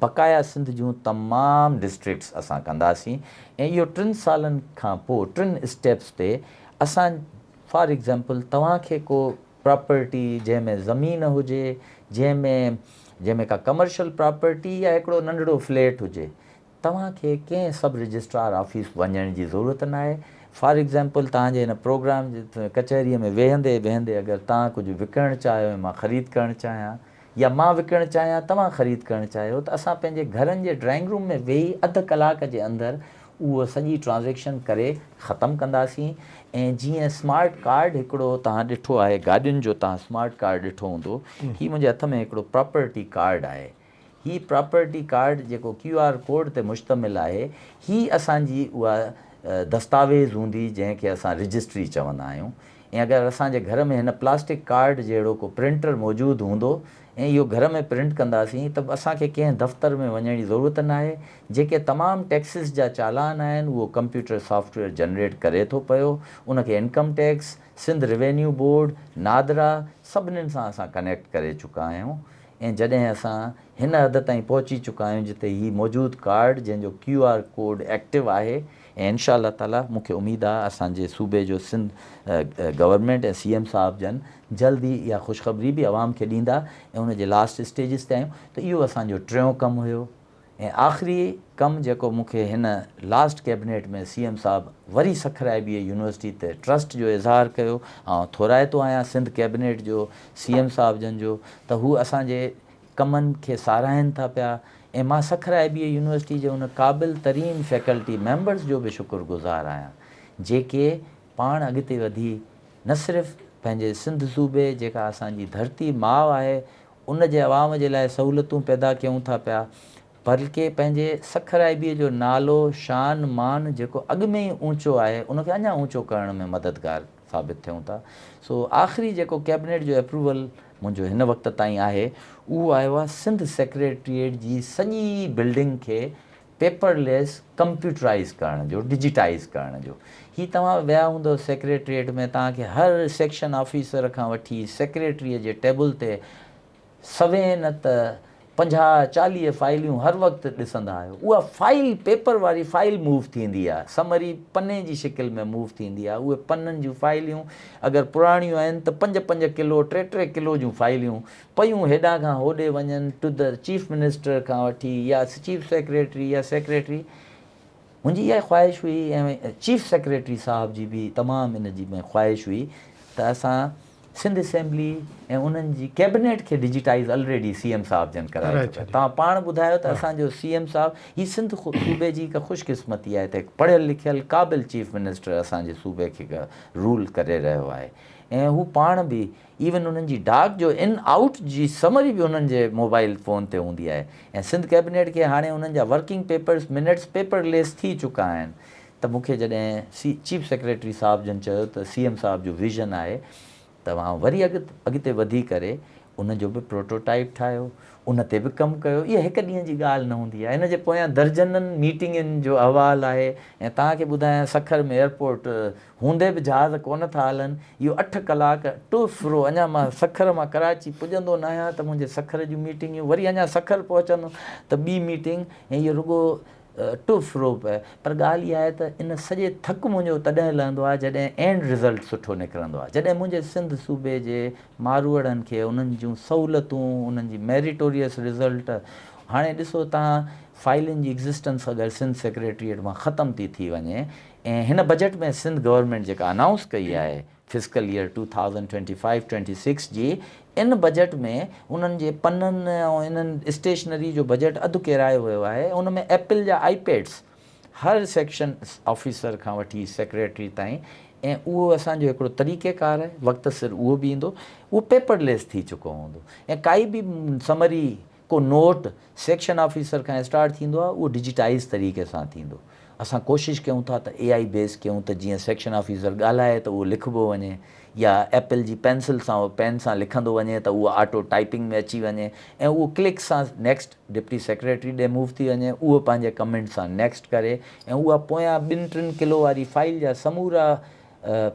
بقايا سنڌ جون تمام ڊسٽرڪٽس اسان ڪنداسين ۽ اهو ٽن سالن کان پوء ٽن اسٽيپس تي اسان فار ايگزامپل توهان کي ڪو پراپرٽي جنهن ۾ زمين هجي، جنهن ۾ جنهن ۾ ڪا ڪمرشل پراپرٽي يا هڪڙو ننڍڙو فليٽ هجي، توهان کي ڪنهن سب رجسٽرار آفيس وڃڻ جي ضرورت ناهي. فار ايگزامپل توهان جي هن پروگرام جي ڪچهريء ۾ ويهندي ويهندي اگر توهان ڪجهه وڪڻڻ چاهيو ۽ مان خريد ڪرڻ چاهيان، يا مان وڪڻڻ چاهيان توهان خريد ڪرڻ چاهيو ته اسان پنهنجي گهرن جي ڊرائنگ روم ۾ ويهي اڌ ڪلاڪ جي اندر اهو سڄي ٽرانزيڪشن ڪري ختم ڪنداسين ۽ جيئن اسمارٽ ڪارڊ هڪڙو توهان ڏٺو آهي گاڏين جو توهان اسمارٽ ڪارڊ ڏٺو هوندو هي منهنجي هٿ ۾ هڪڙو پراپرٽي ڪارڊ آهي هي پراپرٽي ڪارڊ جيڪو ڪيو آر ڪوڊ تي مشتمل آهي هي اسان جي اها دستاويز هوندي جنهن کي اسان رجسٽري چوندا آهيون ۽ اگر اسان جي گهر ۾ هن پلاسٽڪ ڪارڊ جهڙو ڪو پرنٽر موجود هوندو ۽ اهو گهر ۾ پرنٽ ڪنداسين ته اسان کي ڪنهن دفتر ۾ وڃڻ جي ضرورت ناهي جيڪي تمام ٽيڪسز جا چالان آهن اهو ڪمپيوٽر سافٽ ويئر جنريٽ ڪري ٿو پيو ان کي income tax, Sindh revenue board, NADRA سڀنين سان اسان ڪنيڪٽ ڪري چڪا آهيون ۽ جڏهن اسان هن حد تائين پهچي چڪا آهيون جتي هي موجود ڪارڊ جنهن جو ڪيو آر ڪوڊ ايڪٽو آهي ۽ انشاء الله تعالي مون کي اميد آهي اسان جي صوبي جو سنڌ گورنمينٽ ۽ سي ايم صاحب جن جلد ئي اها خوشخبري به عوام کي ڏيندا ۽ ان جي لاسٽ اسٽيجز تي آهيون ته اهو اسان جو ٽيون ڪم هيو ۽ آخري ڪم جيڪو مون کي هن لاسٽ ڪيبنيٽ ۾ سي ايم صاحب وري سکر آء بي اي يونيورسٽي تي ٽرسٽ جو اظهار ڪيو آئون ٿورائتو آهيان سنڌ ڪيبنيٽ جو سي ايم صاحب جن جو ته هو اسان جي ڪمن کي ساراهين ٿا پيا ۽ مان سکر آء بي اي يونيورسٽي جي ان قابل ترين فيڪلٽي ميمبرز جو به شڪر گذار آهيان جيڪي پاڻ اڳتي وڌي نه صرف پنهنجي سنڌ صوبي جيڪا اسان جي ڌرتي ماء آهي ان جي عوام جي لاء سهولتون پيدا ڪيون ٿا پيا بلڪه پنهنجي سکر آء بي جو نالو شان مان جيڪو اڳ ۾ ئي اونچو آهي ان کي اڃا اونچو ڪرڻ ۾ مددگار ثابت ٿيون ٿا سو آخري جيڪو ڪيبنيٽ جو اپروول منهنجو هن وقت تائين آهي اهو آيو آهي سنڌ سيڪريٽريٽ جي سڄي بلڊنگ کي پيپر ليس ڪمپيوٽرائيز ڪرڻ جو ڊجيٽائيز ڪرڻ جو هي توهان ويا هوندؤ سيڪريٽريٽ ۾ توهان کي هر سيڪشن آفيسر کان وٺي سيڪريٽريء جي ٽيبل تي سوين نه ته 50 40 فائليون هر وقت ڏسندا آهيو اها فائل پيپر واري فائل موو ٿيندي آهي سمري پني جي شڪل ۾ موو ٿيندي آهي اهي پنن جون فائليون اگر پراڻيون آهن ته پنج پنج ڪلو ٽي ٽي ڪلو جون فائليون پيون هيڏانهن کان هوڏي وڃن ٽو the chief minister کان وٺي يا چيف سيڪريٽري يا سيڪريٽري منهنجي اها خواهش هئي ۽ چيف سيڪريٽري صاحب جي به تمام ان جي ۾ خواهش هئي ته اسان سنڌ اسيمبلي ۽ انهن جي ڪيبنيٽ کي ڊجيٽائيز الريڊي سي ايم صاحب جن ڪرائي چڪا توهان پاڻ ٻڌايو ته اسان جو سي ايم صاحب هي سنڌ صوبي جي هڪ خوش قسمتي آهي ته هڪ پڙهيل لکيل قابل چيف منسٽر اسان جي صوبي کي رول ڪري رهيو آهي ۽ هو پاڻ به ايون انهن جي ڊاڪ جو ان آئوٽ جي سمري به انهن جي موبائل فون تي هوندي آهي ۽ سنڌ ڪيبنيٽ کي هاڻي انهن جا working papers minutes paper less ٿي چڪا آهن ته مون کي جڏهن سي چيف سيڪريٽري صاحب جن چيو ته سي ايم صاحب جو ويزن آهي ته مان وري اڳتي وڌي ڪري ان جو به پروٽوٽائپ ٺاهيو ان تي به ڪم ڪيو اها هڪ ڏينهن جي ڳالهه نه هوندي آهي ان جي پويان درجنن ميٽنگن جو احوال آهي ۽ توهان کي ٻڌايان سکر ۾ ايئرپورٽ هوندي به جهاز ڪونه ٿا هلن. اهو اٺ ڪلاڪ ٽو فرو اڃا مان سکر مان ڪراچي پڄندو ناهيان ته منهنجي سکر جون ميٽنگيون وري اڃا سکر پهچندم ته ٻي ميٽنگ ۽ اهو رڳو ٽو فرو پئي پر ڳالهه اها آهي ته ان سڄي ٿڪ منهنجو تڏهن لهندو آهي جڏهن اينڊ رزلٽ سٺو نڪرندو آهي جڏهن منهنجي سنڌ صوبي جي ماروئڙن کي انهن جون سهولتون انهن جي ميريٽوريس رزلٽ هاڻي ڏسو تهان فائلن جي ايگزسٽنس اگر سنڌ سيڪريٽريٽ مان ختم ٿي ٿي وڃي ۽ هن بجيٽ ۾ سنڌ گورنمينٽ جيڪا انائونس ڪئي آهي فسڪل ايئر 2025-26 جي ان بجيٽ ۾ انهن جي پنن ۽ انهن اسٽيشنري جو بجيٽ اڌ ڪيرايو ويو آهي ان ۾ ايپل جا آئي پيڊس هر سيڪشن آفيسر کان وٺي سيڪريٽري تائين ۽ اهو اسان جو هڪڙو طريقه ڪار آهي وقت سر اهو به ايندو اهو پيپر ليس ٿي چڪو هوندو ۽ ڪائي به سمري ڪو نوٽ سيڪشن آفيسر کان اسٽارٽ ٿيندو آهي اهو ڊجيٽائيز طريقي سان ٿيندو. اسان ڪوشش ڪيون ٿا ته اي آئي بيس ڪيون ته جيئن سيڪشن آفيسر ڳالهائي ته اهو لکبو وڃي يا ايپل جي پينسل سان اهو پين سان لکندو وڃي ته اهو آٽو ٽائپنگ ۾ اچي وڃي ۽ اهو ڪلڪ سان نيڪسٽ ڊپٽي سيڪريٽري ڏي موو ٿي وڃي اهو پنهنجي ڪمينٽ سان نيڪسٽ ڪري ۽ اها پويان ٻن ٽن ڪلو واري فائيل جا سمورا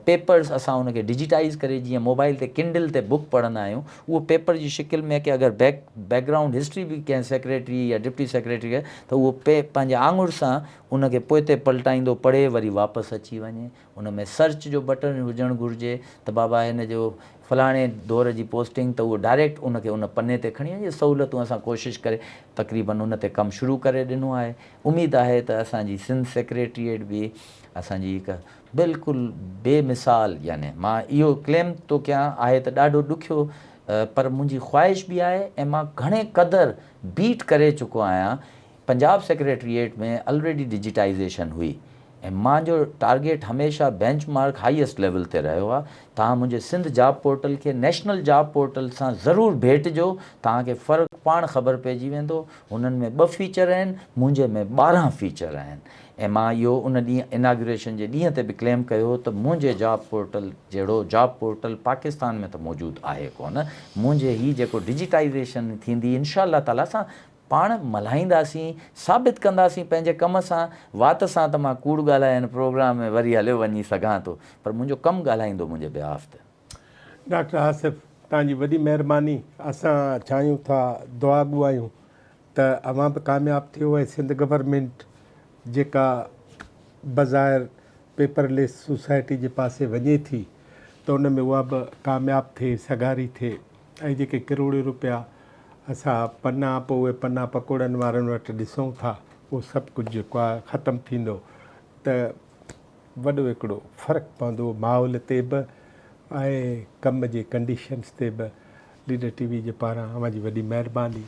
پيپرز اسان ان کي ڊجيٽائيز ڪري جيئن موبائل تي ڪنڊل تي بڪ پڙهندا آهيون اهو پيپر جي شڪل ۾ ڪي اگر بيڪ بيڪ گرائونڊ هسٽري به ڪنهن سيڪريٽري يا ڊپٽي سيڪريٽري کي ته اهو پي پنهنجي آڱر سان ان کي پوئتي پلٽائيندو پڙهي وري واپس اچي وڃي ان ۾ سرچ جو بٽڻ هجڻ گهرجي ته بابا هن جو فلاڻي دور جي پوسٽنگ ته اهو ڊائريڪٽ ان کي ان پني تي کڻي وڃي سهولتون اسان ڪوشش ڪري تقريبن ان تي ڪم شروع ڪري ڏنو آهي اميد آهي ته اسان جي سنڌ سيڪريٽريٽ به اسان جي هڪ بلڪل بي مثال يعني مان اهو ڪليم ٿو ڪيان آهي ته ڏاڍو ڏکيو پر منهنجي خواهش به آهي ۽ مان گهڻي قدر بيٽ ڪري چڪو آهيان پنجاب سيڪريٽريٽ ۾ الريڊي ڊجيٽائيزيشن هئي ۽ مانجو ٽارگيٽ هميشه بينچ مارڪ هائيسٽ ليول تي رهيو آهي توهان منهنجي سنڌ جاب پورٽل کي نيشنل جاب پورٽل سان ضرور ڀيٽجو توهان کي فرق پاڻ خبر پئجي ويندو هنن ۾ ٻه فيچر آهن منهنجي ۾ 12 فيچر آهن ۽ مان اهو ان ڏينهن اناگيوريشن جي ڏينهن تي به ڪليم ڪيو هو ته منهنجي جاب پورٽل جهڙو جاب پورٽل پاڪستان ۾ ته موجود آهي ڪونه منهنجي هي جيڪو ڊجيٽائيزيشن ٿيندي انشاء الله تعاليٰ اسان پاڻ ملهائينداسين ثابت ڪنداسين پنهنجي ڪم سان وات سان ته مان ڪوڙ ڳالهائي هن پروگرام ۾ وري هليو وڃي سگهان ٿو پر منهنجو ڪم ڳالهائيندو منهنجي بيهاف تي. ڊاڪٽر آصف توهان جي وڏي مهرباني اسان چاهيون ٿا دعاگو آهيون ته اوهان به ڪامياب ٿيو ۽ سنڌ گورنمينٽ جيڪا بظاهر پيپر ليس سوسائٽي جي پاسي وڃي ٿي ته ان ۾ اها به ڪامياب ٿئي سگهاري ٿئي ۽ جيڪي ڪروڙين روپيا اسان پنا پوء اهي پنا پڪوڙن وارن وٽ ڏسون ٿا اهو سڀ ڪجهه جيڪو آهي ختم ٿيندو ته وڏو هڪڙو فرق پوندو ماحول تي به ۽ ڪم جي ڪنڊيشنز تي به ليڊر ٽي وي جي پاران اوهان جي وڏي مهرباني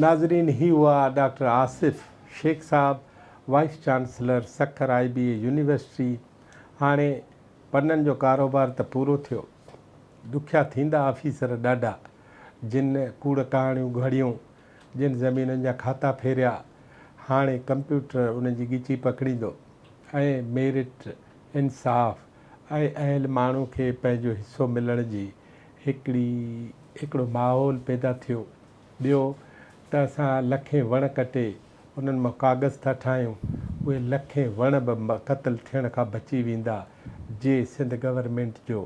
ناظرين هي هئا ڊاڪٽر آصف شيخ صاحب vice chancellor Sukkur I B A university هاڻي پنن جو ڪاروبار ته پورو ٿيو ڏکيا ٿيندا آفيسر ڏاڍا جن ڪوڙ ڪهاڻيون گهڙيون جن زمينن جا کاتا ڦيريا هاڻي ڪمپيوٽر انهن جي ڳچي پڪڙيندو ۽ ميرٽ، انصاف ۽ اهل ماڻهو کي پنهنجو حصو ملڻ جي هڪڙي هڪڙو ماحول پيدا ٿيو. ٻيو ته اسان لکين وڻ ڪٽي انهن مان ڪاغذ ٿا ٺاهيون، اهي لکين وڻ به قتل ٿيڻ کان بچي ويندا جي سنڌ گورنمينٽ جو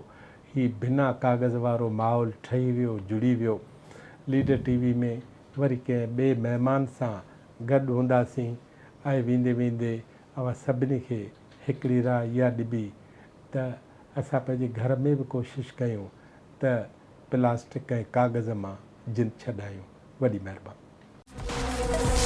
هي بنا ڪاغذ وارو ماحول ٺهي ويو جڙي ويو. ليڊر ٽي وي ۾ وري ڪنهن ٻئي مهمان سان گڏ هونداسين. ۽ ويندي ويندي اوهان سڀني کي هڪڙي راء اها ڏبي ته اسان پنهنجي گهر ۾ به ڪوشش ڪيون ته پلاسٽڪ ۽ ڪاغذ مان جند ڇڏايون. وڏي مهرباني.